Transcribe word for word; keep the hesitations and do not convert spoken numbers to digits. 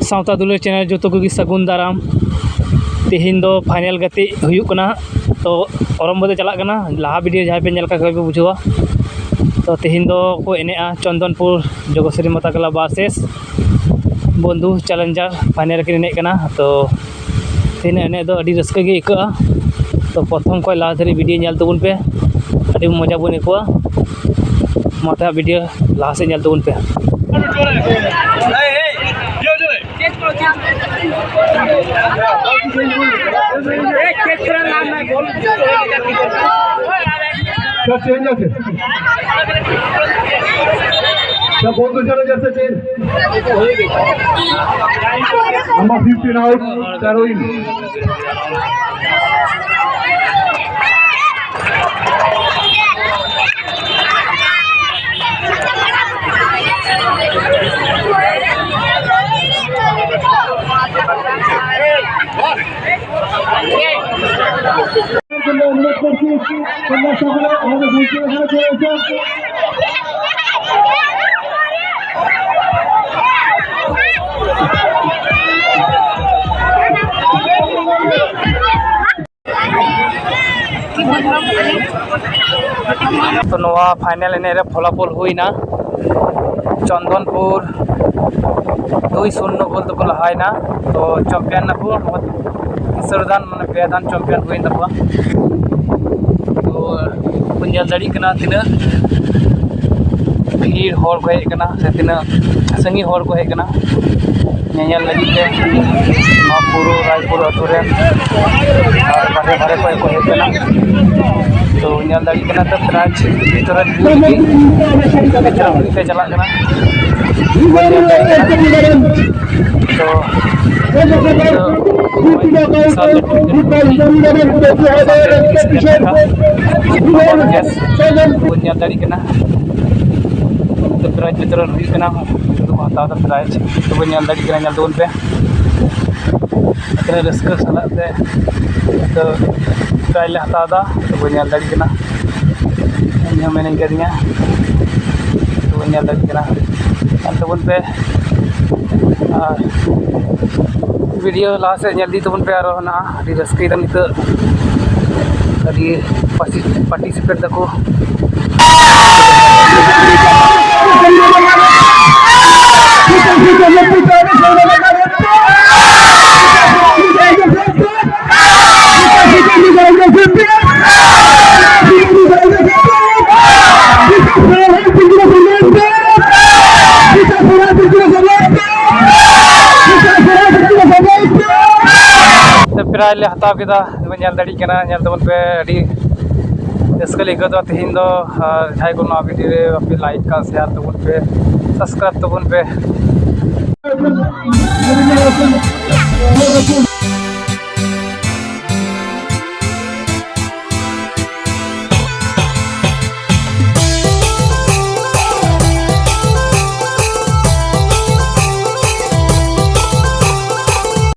ᱥᱟᱶᱛᱟ ᱫᱩᱞᱟᱹᱲ ᱪᱮᱱᱮᱞ ᱡᱚᱛᱚ ᱠᱚᱜᱮ ᱥᱟᱹᱜᱩᱱ ᱫᱟᱨᱟᱢ᱾ ᱛᱮᱦᱮᱧ ᱫᱚ ᱯᱷᱟᱭᱱᱮᱞ ᱜᱟᱛᱮᱜ ᱦᱩᱭᱩᱜ ᱠᱟᱱᱟ᱾ ᱛᱚ ᱚᱨᱚᱢᱵᱚ ᱫᱚ ᱪᱟᱞᱟᱜ ᱠᱟᱱᱟ, ᱞᱟᱦᱟ ᱵᱷᱤᱰᱤᱭᱳ ᱡᱟᱦᱟᱸᱭ ᱯᱮ ᱧᱮᱞ ᱠᱟᱜ ᱠᱷᱟᱡ ᱯᱮ ᱵᱩᱡᱷᱟᱹᱣᱟ᱾ ᱛᱚ ᱛᱮᱦᱮᱧ ᱫᱚ ᱠᱚ ᱮᱱᱮᱡᱼᱟ ᱪᱚᱱᱫᱚᱱᱯᱩᱨ ᱡᱚᱜᱚᱛᱥᱨᱤ ᱢᱟᱛᱟ ᱠᱞᱟᱵᱽ ᱵᱷᱟᱨᱥᱮᱥ ᱵᱚᱱᱫᱷᱩ ᱪᱮᱞᱮᱧᱡᱟᱨ, ᱯᱷᱟᱭᱱᱮᱞ ᱨᱮᱠᱤᱱ ᱮᱱᱮᱡ ᱠᱟᱱᱟ᱾ ᱛᱚ ᱛᱮᱦᱮᱧ ᱮᱱᱮᱡ ᱫᱚ ᱟᱹᱰᱤ ᱨᱟᱹᱥᱠᱟᱹ ᱜᱮ ᱟᱹᱭᱠᱟᱹᱜᱼᱟ᱾ ᱛᱚ ᱯᱨᱚᱛᱷᱚᱢ ᱠᱷᱚᱱ ᱞᱟᱦᱟ ᱫᱷᱟᱹᱨᱤᱡ ᱵᱷᱤᱰᱤᱭᱳ ᱧᱮᱞ ᱛᱟᱵᱚᱱ ᱯᱮ, ᱟᱹᱰᱤ ᱢᱚᱡᱟ ᱵᱚᱱ ᱟᱹᱭᱠᱟᱹᱣᱟ᱾ ᱢᱟ ᱛᱚᱵᱮ ᱵᱷᱤᱰᱤᱭᱳ ᱞᱟᱦᱟ ᱥᱮᱫ ᱧᱮᱞ ᱛᱟᱵᱚᱱ ᱯᱮ᱾ সব চেঞ্জ আছে। সব বন্ধু চলে যাচ্ছে চেঞ্জ। আমার ফিফটিন আউট, তেরো ইন। জন্য অনুরোধ করছি, তোমরা সকলে আমাদের মঞ্চে এখানে চলে এসো। ᱛᱚ ᱱᱚᱣᱟ ᱯᱷᱟᱭᱱᱮᱞ ᱮᱱᱮᱡ ᱨᱮ ᱯᱷᱚᱞᱟᱯᱷᱚᱞ ᱦᱩᱭᱱᱟ, ᱪᱚᱱᱫᱚᱱᱯᱩᱨ ᱫᱩᱭ ᱥᱩᱱᱱᱚ ᱜᱳᱞ ᱛᱮᱠᱚ ᱞᱟᱦᱟᱭᱮᱱᱟ᱾ ᱛᱚ ᱪᱟᱢᱯᱤᱭᱟᱱ ᱱᱟᱠᱚ ᱛᱤᱥᱟᱹᱨ ᱫᱷᱟᱱ, ᱢᱟᱱᱮ ᱯᱮ ᱫᱷᱟᱱ ᱪᱟᱢᱯᱤᱭᱟᱱ ᱦᱩᱭᱮᱱ ᱛᱟᱠᱚᱣᱟ᱾ ᱛᱚ ᱵᱚᱱ ᱧᱮᱞ ᱫᱟᱲᱮᱭᱟᱜ ᱠᱟᱱᱟ ᱛᱤᱱᱟᱹᱜ ᱵᱷᱤᱲ ᱦᱚᱲ ᱠᱚ ᱦᱮᱡ ᱟᱠᱟᱱᱟ ᱥᱮ ᱛᱤᱱᱟᱹᱜ ᱥᱟᱺᱜᱤᱧ ᱦᱚᱲ ᱠᱚ ᱦᱮᱡ ᱟᱠᱟᱱᱟ ᱧᱮᱧᱮᱞ ᱞᱟᱹᱜᱤᱫ ᱛᱮ᱾ ᱱᱚᱣᱟ ᱯᱩᱨᱩ ᱨᱟᱭᱯᱩᱨ ᱟᱹᱛᱩ ᱨᱮᱱ ᱟᱨ ᱵᱟᱦᱨᱮ ᱵᱟᱦᱨᱮ ᱠᱷᱚᱱ ᱠᱚ ᱦᱮᱡ ᱟᱠᱟᱱᱟ᱾ ᱛᱚ ᱧᱮᱞ ᱫᱟᱲᱮᱭᱟᱜ ᱠᱟᱱᱟ ᱛᱚ ᱯᱨᱟᱭᱤᱡᱽ ᱵᱷᱤᱛᱚᱨ ᱨᱮ ᱵᱷᱤᱛᱨᱤ ᱪᱟᱞᱟᱜ ᱠᱟᱱᱟ᱾ ᱛᱚ ᱵᱚᱱ ᱧᱮᱞ ᱫᱟᱲᱮᱭᱟᱜ ᱠᱟᱱᱟ ᱛᱚ ᱯᱨᱟᱭᱤᱡᱽ ᱵᱷᱤᱛᱨᱤ ᱨᱮ ᱦᱩᱭᱩᱜ ᱠᱟᱱᱟ᱾ ᱱᱤᱛᱚᱜ ᱠᱚ ᱦᱟᱛᱟᱣ ᱮᱫᱟ ᱯᱨᱟᱭᱤᱡᱽ᱾ ᱛᱚ ᱵᱚᱱ ᱧᱮᱞ ᱫᱟᱲᱮᱭᱟᱜ ᱠᱟᱱᱟ, ᱧᱮᱞ ᱛᱟᱵᱚᱱ ᱯᱮ᱾ ᱛᱤᱱᱟᱹᱜ ᱨᱟᱹᱥᱠᱟᱹ ᱥᱟᱞᱟᱜ ᱛᱮ ᱛᱚ ᱯᱨᱟᱭᱤᱡᱽ ᱞᱮ ᱦᱟᱛᱟᱣ ᱮᱫᱟ᱾ ᱛᱚ ᱵᱚᱱ ᱧᱮᱞ ᱫᱟᱲᱮᱭᱟᱜ ᱠᱟᱱᱟ, ᱤᱧ ᱦᱚᱸ ᱢᱮᱱᱟᱹᱧ ᱠᱟᱹᱫᱤᱧᱟ᱾ ᱛᱚ ᱵᱚᱱ ᱧᱮᱞ ᱫᱟᱲᱮᱭᱟᱜ ᱠᱟᱱᱟ, ᱧᱮᱞ ᱛᱟᱵᱚᱱ ᱯᱮ᱾ ᱟᱨ ᱵᱷᱤᱰᱤᱭᱳ ᱞᱟᱦᱟ ᱥᱮᱫ ᱧᱮᱞ ᱤᱫᱤ ᱛᱟᱵᱚᱱ ᱯᱮ, ᱟᱨᱚ ᱦᱮᱱᱟᱜᱼᱟ, ᱟᱹᱰᱤ ᱨᱟᱹᱥᱠᱟᱹᱭ ᱫᱟ ᱱᱤᱛᱚᱜ, ᱟᱹᱰᱤ ᱯᱟᱨᱴᱤᱥᱤᱯᱮᱴ ᱫᱟᱠᱚ᱾ ᱯᱨᱟᱭ ᱞᱮ ᱦᱟᱛᱟᱣ ᱠᱮᱫᱟ, ᱧᱮᱞ ᱫᱟᱲᱮᱭᱟᱜ ᱠᱟᱱᱟ, ᱧᱮᱞ ᱛᱟᱵᱚᱱ ᱯᱮ, ᱟᱹᱰᱤ ᱨᱟᱹᱥᱠᱟᱹ ᱞᱮ ᱟᱹᱭᱠᱟᱹᱣ ᱫᱟ ᱛᱮᱦᱮᱧ ᱫᱚ᱾ ᱟᱨ ᱡᱟᱦᱟᱸᱭ ᱠᱚ ᱱᱚᱣᱟ ᱵᱷᱤᱰᱤᱭᱳ ᱨᱮ ᱵᱟᱯᱮ ᱞᱟᱭᱤᱠ ᱠᱟᱜ, ᱥᱮᱭᱟᱨ ᱛᱟᱵᱚᱱ ᱯᱮ, ᱥᱟᱵᱥᱠᱨᱟᱭᱤᱵ ᱛᱟᱵᱚᱱ ᱯᱮ᱾